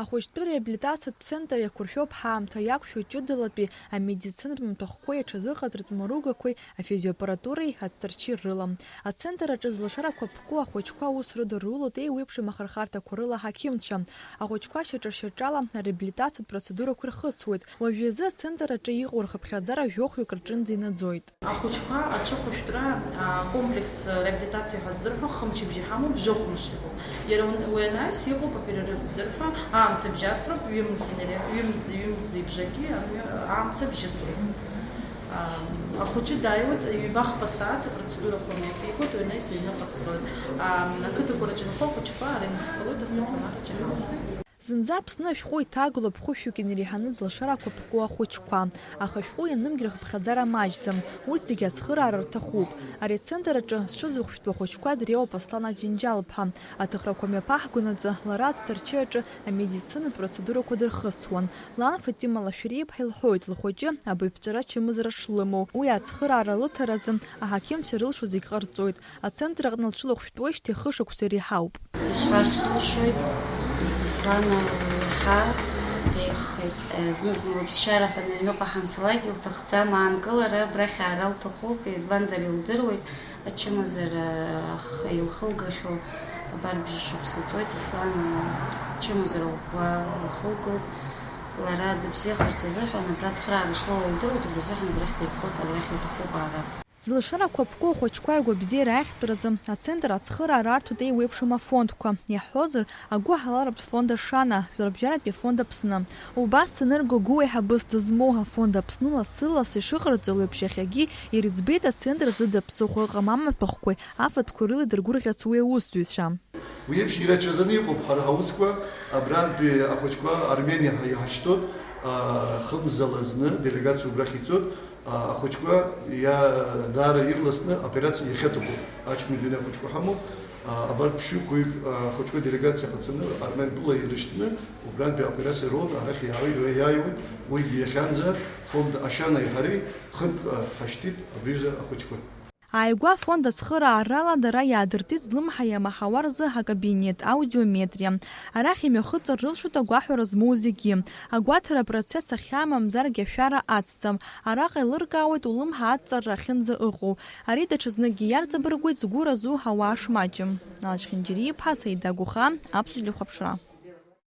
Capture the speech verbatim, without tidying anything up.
Ахәыҷтәы реабилитациатә центр иақәыршәоуп ҳаамҭа иақәшәо ҷыдалатәи амедицинатә маҭәахәқәеи аҽазыҟаҵаратә маругақәеи, афизиоаппаратуреи ацҭарчи рыла. Ацентр аҿы зылшарақәа ԥку ахәыҷқәа аус рыдырулоит еиуеиԥшым ахырхарҭақәа рыла аҳақьымцәа. Ахәыҷқәа шьаҿа-шьаҿала ареабилитациатә процедурақәа ирхысуеит. Уажә изы ацентр аҿы иҟоу рхыԥхьаӡара жәохәҩык рҿынӡа инаӡоит. Ахәыҷқәа аҽыхәышәтәра, а, комплекс реабилитациа ҳәа ззырҳәо хымчыбжьа ҳамоуп, жәохә мшы иҟоуп. Иара уи анаҩс иҟоуп аперерыв ззырҳәо, аамҭа бжьасроуп, ҩымзи, ҩымзи, ҩымзи бжаки амҩа аамҭа бжьысроуп. А, ахәыҷы дааиуеит, ҩба-хԥа сааҭ апроцедурақәа мҩаԥигоит, уи анаҩс иҩныҟа дцоит. А, ақыҭақәа рҿы инхо ахәыҷқәа ара инхыԥалоит астационар аҿы иҳамоуп. Зынӡа Аԥсны ашәҟәы иҭагалоуп хәышәҩык инареиҳаны зылшарақәа ԥку ахәыҷқәа, аха ашәҟәы ианымгьы рхыԥхьаӡара маҷӡам, урҭ зегьы ацхыраара рҭахуп. Ари ацентр аҿы зҽызыхәшәтәу ахәыҷқәа дреиуоуп Аслан Аџьынџьал-иԥа. Аҭыхрақәа мҩаԥаҳгонаҵы лара ацҭарчы аҿы амедицинатә процедурақәа дырхысуан. Лан Фатима Лашәриа-иԥҳа илҳәоит, лхәыҷы абаҩԥҵәара чымазара шлымоу, уи ацхыраара лыҭаразы аҳақьымцәа рылшо зегь ҟарҵоит. Ацентр аҟны лҽылыхәшәтәуеижьҭеи хышықәса иреиҳауп. Исҳәар сылшоит, Беслан иаҳа деиӷьхеит. Зны-зынла ԥсшьара ҳәа аҩныҟа ҳанцалак илҭахӡам аанкылара, абрахь аара лҭахуп, избанзар илдыруеит, ачымазара ахы илхылгахьоу абар бжьышықәса ҵуеит, Ислам ачымазара ӷәӷәа лхылгоит. Лара дыбзиахарц азыҳәан абра ацхыраара шлоуа лдыруеит, убри азыҳәан абрахь деиӷьхоит, абрахь илҭахуп аара. Зылшарақәа ԥку ахәыҷқәа ргәабзиара ахьтәразы ацентр ацхыраара арҭоит еиуеиԥшым афондқәа, иаҳҳәозар, агәыҳалалратә фонд Ашана, жәларбжьаратәи афонд Аԥсны. Убас санырго гәыуеиҳабыс дызмоу афонд Аԥсны лассы-ласс ишыҟарҵо еиԥш иахьагьы ирыӡбеит ацентр зыда ԥсыхәа ыҟам амаҭәахәқәеи афатәқәеи рыла идыргәырӷьарц уи аусзуҩцәа. Уи еиԥш ирацәаӡаны иҟоуп ҳара ҳаусқәа, абрантәи ахәыҷқәа Армениа ҳа-, иҳашьҭоуп, а, хымзала зны делегациа убрахь ицоит, а, ахәыҷқәа иа-, даара ирласны аоперациа иахьаҭаху, ачмазаҩны ахәыҷқәа ҳамоуп, а, абарҭ ԥшьҩык-уаҩык, а, ахәыҷқәа делегациа ҟацаны Армен была ирышьҭны, убрантәи аоперациа роуны арахь иаау-, иааиуеит, уигьы иахьанӡа фонд Ашанеи ҳареи хынтә, а, ҳашьҭит абри аҩыза ахәыҷқәа. Ааигәа афонд ацхыраарала дара иаадыртит злымҳа иамаҳауа рзы акабинет, аудиометриа. Арахь имҩахыҵыр рылшоит агәаҳәара змоу зегьы. Агәаҭара апроцесс ахьаамамзаргьы ашәара ацҵа. Араҟа еилыркаауеит улымҳа адҵара ахьынӡа ыҟоу. Ари даҽазныкгьы иарҵабыргуеит згәы разу ауаа шмаҷым. Алашьхьынџьариа-иԥҳа Саида Гәыха, Аԥсуа телехәаԥшра.